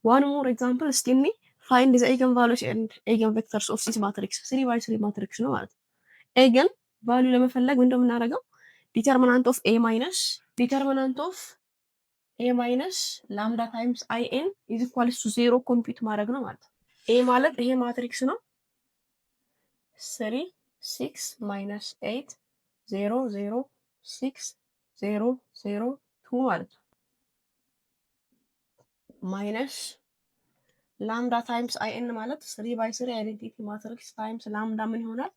One more example እስቲ እኔ find the eigenvalues and eigenvectors of this matrix 3 by 3 matrix ነው ማለት ነው። Eigenvalue ለመፈለግ ምንድነው የምናደርገው? Determinant of A minus determinant of A minus lambda times I n is equals to zero compute ማድረግ ነው ማለት ነው። A ማለት ይሄ matrix ነው። 3, 6, minus 8, 0, 0, 6, 0, 0, 2 ማለት ነው። Minus lambda times I n ማለት 3 by 3 identity matrix times lambda ምን ይሆናል?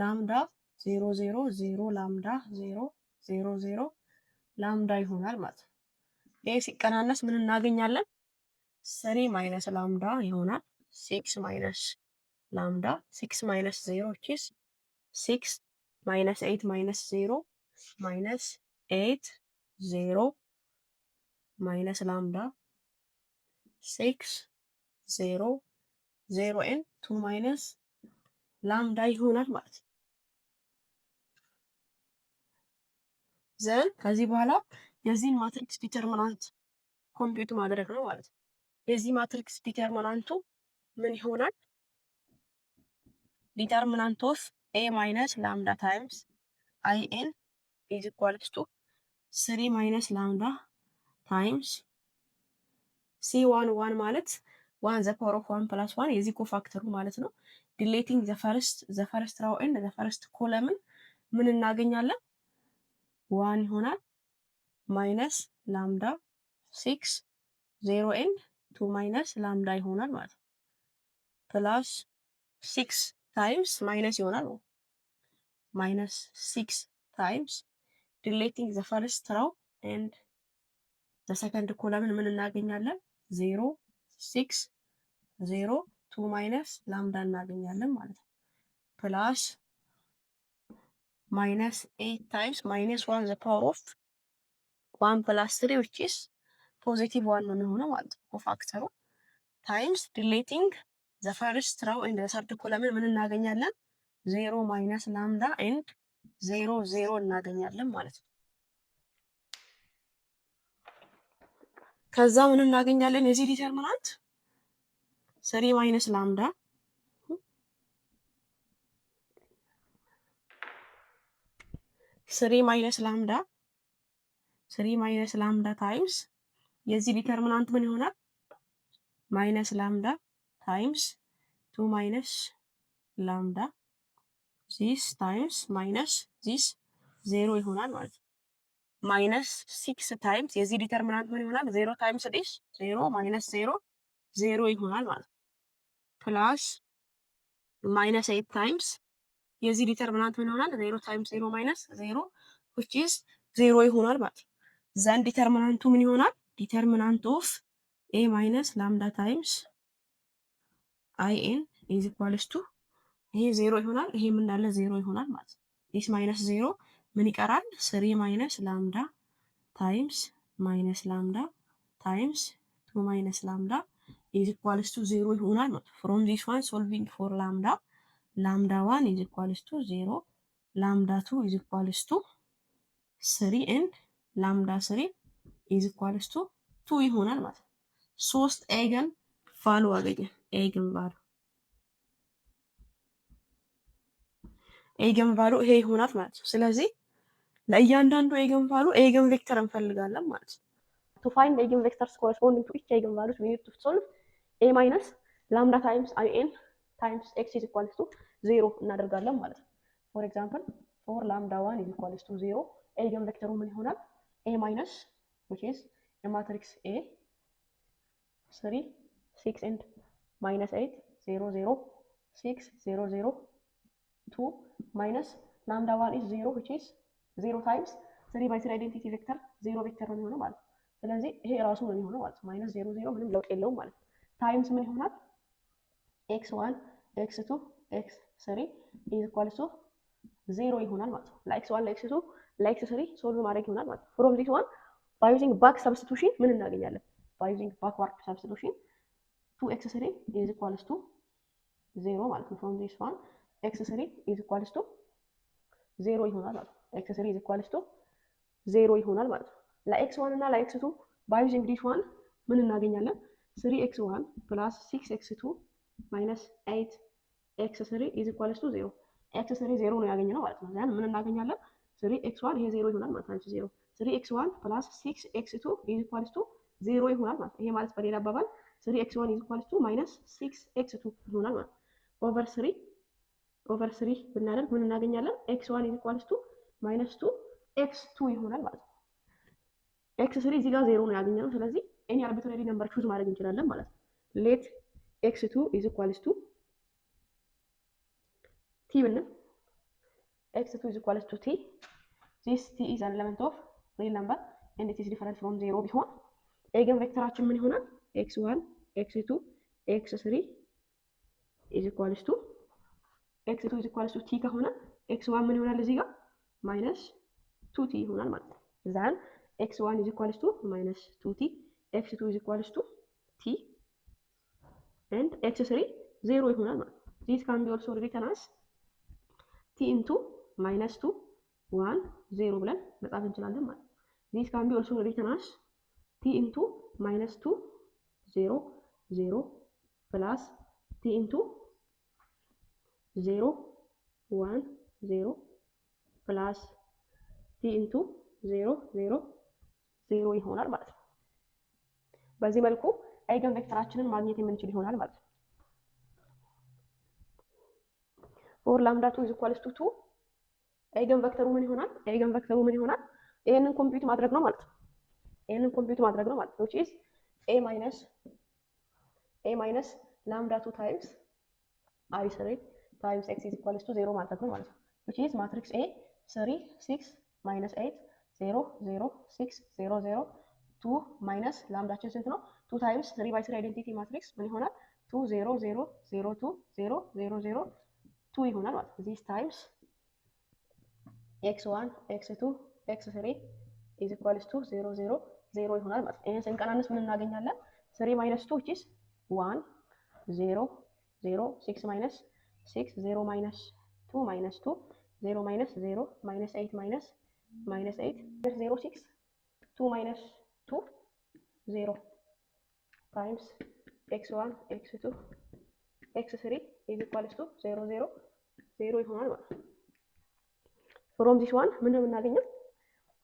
Lambda 0, 0, 0, lambda 0, 0, 0, lambda ይሆናል ማለት ነው። ይሄ ሲቀናነስ ምን እናገኛለን? 3 minus lambda ይሆናል። 6 minus lambda, 6 minus 0 is 6, minus 8 minus 0, minus 8, 0, minus lambda, 6, 0, 0 and 2 minus lambda ይሆናል ማለት ነው። Then ከዚህ በኋላ የዚህን matrix determinant compute ማድረግ ነው ማለት ነው። የዚህ matrix determinant ኡ ምን ይሆናል? Determinant of A minus lambda times I n is equals to 3 minus lambda times C 1 1 ማለት 1 the power of 1 plus 1 የዚህ cofactor ኡ ማለት ነው። Deleting the first row and the first column ምን እናገኛለን? 1 ይሆናል minus lambda, 6, 0 and 2 minus lambda ይሆናል ማለት ነው። Plus 6 times minus ይሆናል minus 6 times deleting the first row and the second column ምን እናገኛለን? 0, 6, 0, 2 minus lambda እናገኛለን ማለት ነው። Plus minus 8 times minus 1 the power of 1 plus 3, which is positive 1 ነው የሚሆነው ማለት ነው። Cofactor ኡ times deleting the first row and the third column ምን እናገኛለን? 0, minus lambda and 0, 0 እናገኛለን ማለት ነው። ከዛ ምን እናገኛለን? የዚህ determinant 3 minus lambda, 3 minus lambda, 3 minus lambda times የዚህ determinant ምን ይሆናል? Minus lambda times 2 minus lambda, this times minus this 0 ይሆናል ማለት ነው። Minus 6 times የዚህ determinant ምን ይሆናል? 0 times this 0 minus 0, 0 ይሆናል ማለት ነው። Plus minus 8 times የዚህ determinant ምን ይሆናል? 0 times 0 minus 0, which is 0 ይሆናል ማለት ነው። Then determinant ኡ ምን ይሆናል? Determinant of A minus lambda times I n is equals to ይሄ ዜሮ ይሆናል። ይሄም እንዳለ ዜሮ ይሆናል ማለት ነው። This minus 0 ምን ይቀራል? 3 minus lambda times minus lambda times 2 minus lambda is equals to 0 ይሆናል ማለት ነው። From this one, solving for lambda, lambda 1 is equals to 0, lambda 2 is equals to 3 and lambda 3 is equals to 2 ይሆናል ማለት ነው። ሶስት eigenvalue አገኘን። Eigenvalue ይሄ ይሆናል ማለት ነው። ስለዚህ ለእያንዳንዱ eigenvalue eigenvector እንፈልጋለን ማለት ነው። To find eigenvectors corresponding to each eigenvalues, we need to solve A minus lambda times I n times x is equals to 0 እናደርጋለን ማለት ነው። For example, for lambda 1 is equals to 0, eigenvector ኡ ምን ይሆናል? A minus, which is a matrix A, 3, 6 and minus 8, 0, 0, 6, 0, 0, 2, minus lambda 1 is 0, which is 0 times 3 by 3 identity vector, 0 vector ነው የሚሆነው ማለት ነው። ስለዚህ ይሄ ራሱ ነው የሚሆነው ማለት ነው። Minus 0, 0 ምንም ለውጥ የለውም ማለት ነው። Times ምን ይሆናል? X 1, x 2, x 3 is equals to 0 ይሆናል ማለት ነው። ለ x 1, ለ x 2, ለ x 3 solve ማድረግ ይሆናል ማለት ነው። From this one, by using back substitution ምን እናገኛለን? By using backward substitution, 2 x 3 is equals to 0 ማለት ነው። From this one, x 3 is equals to 0 ይሆናል ማለት ነው። x 3 is equals to 0 ይሆናል ማለት ነው። ለ x 1 እና ለ x 2 by using this one ምን እናገኛለን? Three x one plus six x two minus eight x three is equals to zero። X three zero ነው ያገኘነው ማለት ነው። Then ምን እናገኛለን? Three x one ይሄ ዜሮ ይሆናል ማለት ነው። Zero, three x one plus six x two is equals to zero ይሆናል ማለት ነው። ይሄ ማለት በሌላ አባባል three x one is equals to minus six x two ይሆናል ማለት ነው። Over three, over three ብናደርግ ምን እናገኛለን? X one is equals to minus two x two ይሆናል ማለት ነው። X three እዚህ ጋር ዜሮ ነው ያገኘነው። ስለዚህ any arbitrary number choose ማድረግ እንችላለን ማለት ነው። Let x two is equals to t ብንል፣ x two is equals to t, this t is an element of real number and it is different from zero ቢሆን eigenvector ኣችን ምን ይሆናል? X one, x two, x three is equals to, x two is equals to t ከሆነ x one ምን ይሆናል? እዚህ ጋር minus two t ይሆናል ማለት ነው። Then x one is equals to minus two t, x two is equals to t, and x three zero ይሆናል ማለት ነው። This can be also written as t into minus two, one, zero ብለን መጻፍ እንችላለን ማለት ነው። This can be also written as t into minus two, zero, zero plus t into zero, one, zero plus t into zero, zero, zero ይሆናል ማለት ነው። በዚህ መልኩ eigenvector ኣችንን ማግኘት የምንችል ይሆናል ማለት ነው። For lambda two is equals to two, eigenvector ኡ ምን ይሆናል? Eigenvector ኡ ምን ይሆናል? ይሄንን compute ማድረግ ነው ማለት ነው። ይሄንን compute ማድረግ ነው ማለት ነው። Which is A minus lambda 2 times I 3 times x is equals to 0 ማድረግ ነው ማለት ነው። Which is matrix A 3, 6, minus 8, 0, 0, 6, 0, 0, 2 minus lambda ኣችን ስንት ነው? 2 times 3 by 3 identity matrix ምን ይሆናል? 2, 0, 0, 0, 2, 0, 0, 0, 2 ይሆናል ማለት ነው። This times x 1, x 2, x 3 is equals to 0, 0, 0 ይሆናል ማለት ነው። ይሄን ስንቀናንስ ምን እናገኛለን? 3 minus 2, which is 1, 0, 0, 6 minus 6, 0 minus 2, minus 2, 0 minus 0, minus 8 minus minus 8, 0, 6, 2 minus 2, 0 times x 1, x 2, x 3 is equals to 0, 0, 0 ይሆናል ማለት ነው። From this one ምን ነው የምናገኘው?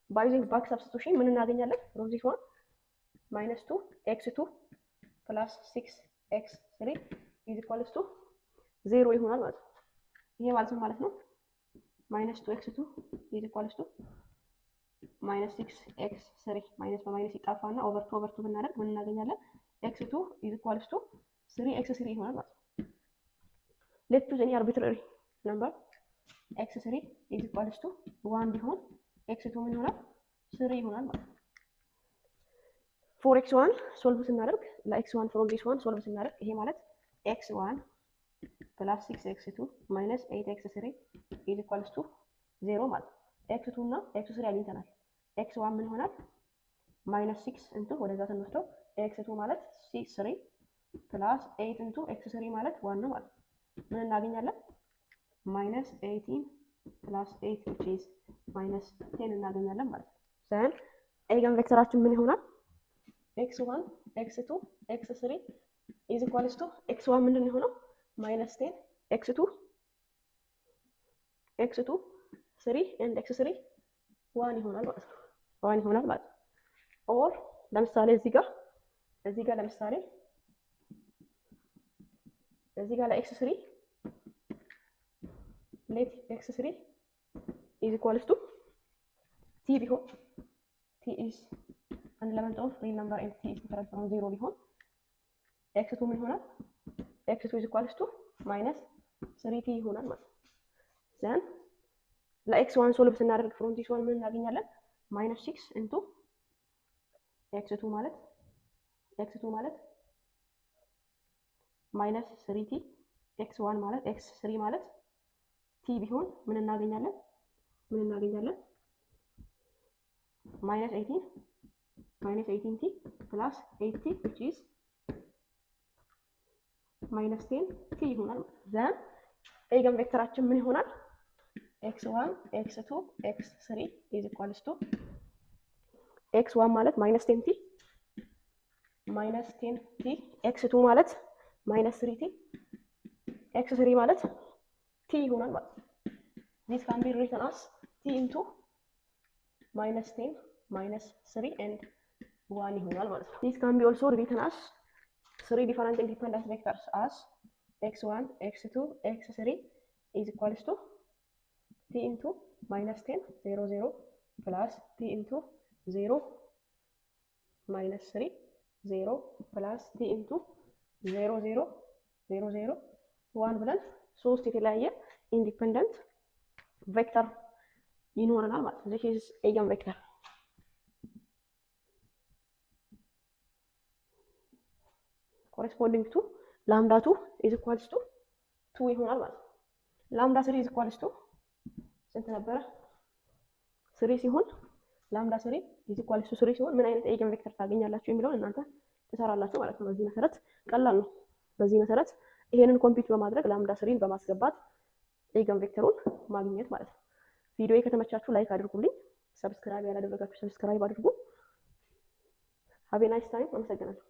By using back substitution ምን እናገኛለን? From this one, minus 2 x 2 plus 6 x 3 is equals to 0 ይሆናል ማለት ነው። ይሄ ማለት ምን ማለት ነው? Minus 2 x 2 is equals to minus 6 x 3። Minus በ minus ይጣፋና over 2, over 2 ብናደርግ ምን እናገኛለን? X 2 is equals to 3 x 3 ይሆናል ማለት ነው። Let choose any arbitrary number. X 3 is equals to 1 ቢሆን x 2 ምን ይሆናል? 3 ይሆናል ማለት ነው። For x 1 solve ስናደርግ፣ ለ x 1 from this one solve ስናደርግ ይሄ ማለት x 1 plus 6 x 2 minus 8 x 3 is equals to 0 ማለት ነው። x 2 እና x 3 አግኝተናል። x 1 ምን ይሆናል? Minus 6 into ወደዛ ስንወስደው x 2 ማለት 3 plus 8 into x 3 ማለት 1 ነው ማለት ነው። ምን እናገኛለን? Minus 18 plus 8, which is minus 10 እናገኛለን ማለት ነው። Then eigenvector ኣችን ምን ይሆናል? X 1, x 2, x 3 is equals to x 1 ምንድን ነው የሆነው? Minus 10, x 2, x 2 3 and x 3 1 ይሆናል ማለት ነው። 1 ይሆናል ማለት ነው። Or ለምሳሌ እዚህ ጋር ለምሳሌ እዚህ ጋር ለ x 3, let x 3 is equals to t ቢሆን፣ t is an element of real number and t is different from zero ቢሆን x two ምን ይሆናል? X two is equals to minus three t ይሆናል ማለት ነው። Then ለ x one solve ስናደርግ from this one ምን እናገኛለን? Minus six into x two ማለት minus three t, x one ማለት x three ማለት t ቢሆን ምን እናገኛለን? ምን እናገኛለን? Minus 18, minus 18 t plus 8 t, which is minus 10 t ይሆናል ማለት ነው። Then eigenvector ኣችን ምን ይሆናል? X one, x two, x three is equals to x one ማለት minus 10 t, minus 10 t፣ x 2 ማለት minus 3 t፣ x 3 ማለት t ይሆናል ማለት ነው። This can be written as t into minus 10 minus 3 and 1 ይሆናል ማለት ነው። This can be also written as 3 different independent vectors as x1, x2, x3 is equals to t into minus 10 0 0 plus t into 0 minus 3 0 plus t into 0 0 0 0 1 ብለን ሶስት የተለያየ independent vector ይኖረናል ማለት ነው። This is eigenvector corresponding to lambda 2 is equals to 2 ይሆናል ማለት ነው። Lambda 3 is equals to ስንት ነበረ? 3 ሲሆን፣ lambda 3 is equals to 3 ሲሆን ምን አይነት eigenvector ታገኛላችሁ የሚለውን እናንተ ትሰራላችሁ ማለት ነው። በዚህ መሰረት ቀላል ነው። በዚህ መሰረት ይሄንን compute በማድረግ lambda 3ን በማስገባት eigenvector ኡን ማግኘት ማለት ነው። ቪዲዮ ከተመቻችሁ like አድርጉልኝ። Subscribe ያላደረጋችሁ subscribe አድርጉ። Have a nice time። አመሰግናለሁ።